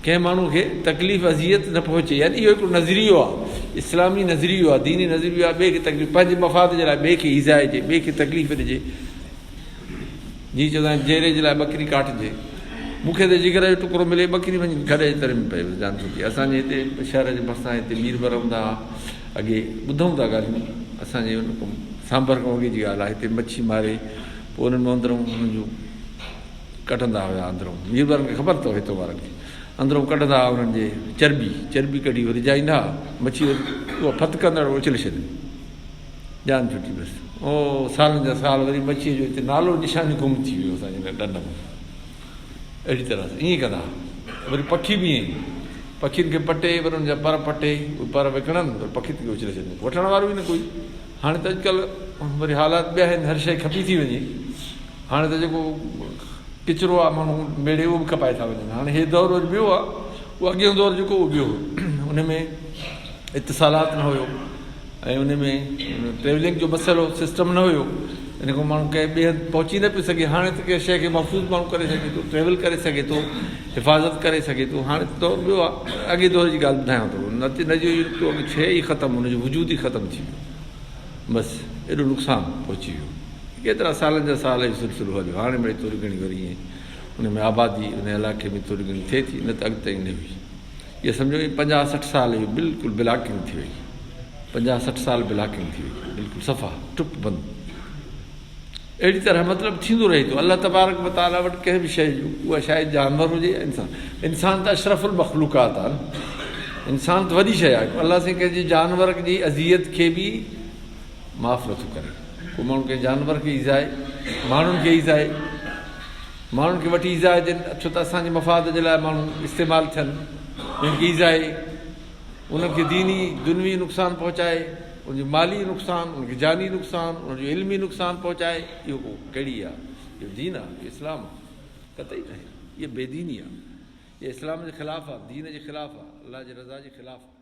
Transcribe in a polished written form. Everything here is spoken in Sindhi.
ڪنهن ماڻهو کي تڪليف اذيت نه پهچي يعني اهو هڪڙو نظريو آهي اسلامي نظريو آهي ديني نظريو آهي ٻئي کي تڪليف پنهنجي مفاد جي لاء ٻئي کي ايذائجي ٻئي کي تڪليف ڏجي جيئن چوندا آهن جيري جي لاء ٻڪري ڪاٽجي مون کي ته جگر جو ٽڪرو ملي ٻڪري وڃي کڏ جي تري ۾ پئي جان ڇٽي اسان جي هتي شهر جي ڀرسان هتي ميربر هوندا هئا اڳي ٻڌون ٿا ڳالهيون اسان جي ان سانڀر کان اڳي جي ڳالهه آهي هتي مڇي ماري پوء انهن مان اندرون انهن جون ڪڍندا هيا اندرون ميربرن کي خبر اٿو هتو وارن کي اندرون ڪڍندا هئا انهن جي چرٻي چرٻي ڪڍي وري جائيندا هئا مڇي وري اها ڦٿڪندڙ اڇلي ڇڏين جان ڇٽي بس او سالن جا سال وري مڇيء جو هتي نالو نشان ئي گم ٿي ويو اسان جي هن ڍنڍ مان اهڙي طرح سان ائين ڪندا هئا وري پکي به ائين پکين کي پٽي وري انهن جا پر پٽي اهي پر وڪڻن وري پکي کي اڇلي ڇڏين وٺڻ وارو ئي نه ڪوئي هاڻي ته اڄڪلهه وري حالات ٻيا آهن هر شيء کپي ٿي وڃي هاڻي ته جيڪو ڪچرو آهي ماڻهو ميڙي اهو به کپائي ٿا وڃن هاڻي هي دور وري ٻيو آهي اهو اڳيون دور جيڪو اهو ٻيو هو ان ۾ اتصالات نه هيو ۽ ان ۾ ٽريولنگ جو مسئلو سسٽم نه هيو ان کان ماڻهو ڪنهن ٻئي هنڌ پهچي نه پيو سگهي هاڻي ته ڪنهن شيء کي محفوظ ماڻهو ڪري سگهي ٿو ٽريول ڪري سگهي ٿو حفاظت ڪري سگهي ٿو هاڻي ته دور ٻيو آهي اڳي دور جي ڳالهه ٻڌايان ٿو نه جو اهو شيء ئي ختم ان جو وجود ئي ختم ٿي ويو بس ايڏو نقصان پهچي ويو. ڪيترا سالن جا سال اهو سلسلو هليو. هاڻي مڙئي ٿوري گهڻي وري ائين ان ۾ آبادي ان علائقي ۾ ٿوري گهڻي ٿئي ٿي نه ته اڳ ته ائين نه هئي. اهي سمجهو ائين 50 60 سال اهو بلڪل بلاڪنگ ٿي وئي. 50 60 سال بلاڪنگ ٿي وئي بلڪل صفا ٽپ بند. اهڙي طرح مطلب ٿيندو رهي ٿو. الله تبارڪ و تعاليٰ وٽ ڪنهن به شيء جو اها شايد جانور هجي يا انسان. انسان ته اشرف المخلوقات آهي نه. انسان ته وڏي شيء آهي. الله سائين ڪنهن جي جانور جي اذيت کي به معاف نٿو ڪري. ڪو ماڻهو ڪنهن جانور کي ايذائي، ماڻهن کي ايذائي، ماڻهن کي وٺي ايذائجن ڇو ته اسان جي مفاد جي لاء ماڻهو استعمال ٿين، انهن کي ايذائي، انهن کي ديني دنوي نقصان پهچائي، ان جو مالي نقصان، ان کي جاني نقصان، ان جو علمي نقصان پهچائي، اهو ڪو ڪهڙي آهي؟ اهو دين آهي، اهو اسلام آهي؟ قطعي ناهي، اهي بي ديني آهي، اهي اسلام جي خلاف آهي، دين جي خلاف آهي، الله جي رضا جي خلاف آهي.